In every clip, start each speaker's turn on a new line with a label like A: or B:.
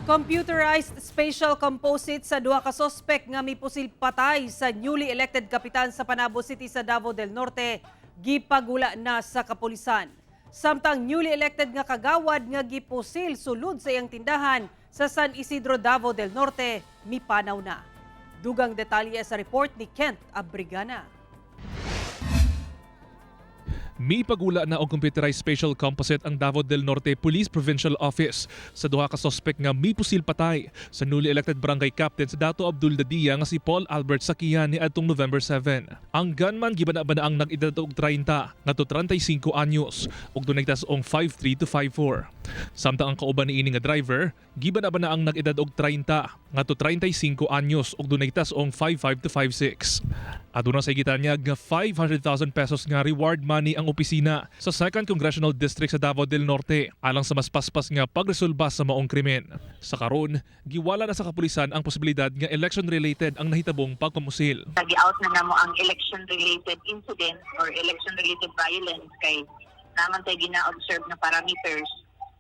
A: Computerized spatial composite sa duha ka sospek nga mipusil patay sa newly elected kapitan sa Panabo City sa Davao del Norte gipagula na sa kapulisan. Samtang newly elected nga kagawad nga gipusil sulod sa iyang tindahan sa San Isidro, Davao del Norte, mipanaw na. Dugang detalye sa report ni Kent Abrigana.
B: Mipagula na og computerized spatial composite ang Davao del Norte Police Provincial Office sa duha ka suspect nga mipusil patay sa newly elected barangay captain sa Dato Abdul Dadia nga si Paul Albert Sakian niadtong November 7. Ang gunman gibana-bana ang nag-edad og 30 ngadto 35 anyos ug dunay tas-ong 5'3 to 5'4. Samtang ang kauban niini nga driver gibana-bana ang nag-edad og 30 ngadto 35 anyos ug dunay tas-ong 5'5 to 5'6. Aduna say gitanyag nga 500,000 pesos nga reward money ang opisina sa 2nd Congressional District sa Davao del Norte alang sa mas paspas nga pagresolba sa maong krimen. Sa karon, giwala na sa kapulisan ang posibilidad nga election-related ang nahitabong pagpamusil.
C: Nag-out na namo ang election-related incidents or election-related violence kay naman tayo gina-observe na parameters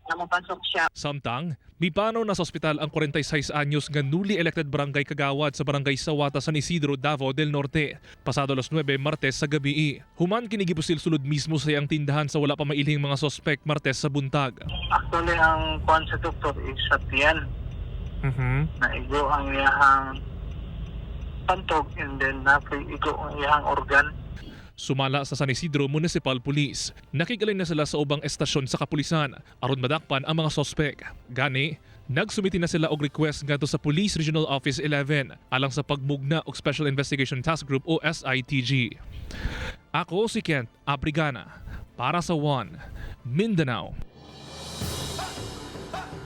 C: nga mopasok siya.
B: Samtang, mipanaw na sa ospital ang 46 anyos nga newly elected barangay kagawad sa Barangay Sawata, San Isidro, Davao del Norte. Pasado alas 9 Martes sa gabi. Human kini gipusil sulod mismo sa iyang tindahan sa wala pa mailhing mga sospek Martes sa buntag.
D: Actually, ang kuan sa doktor is sa tiyan. Naigo ang iyahang pantog and then napoy igo ang iyahang organ.
B: Sumala sa San Isidro Municipal Police, nakigalay na sila sa ubang estasyon sa kapulisan aron madakpan ang mga sospek. Gani, nagsumiti na sila og request ngadto sa Police Regional Office 11 alang sa pagmugna og Special Investigation Task Group o SITG. Ako si Kent Abrigana para sa One Mindanao.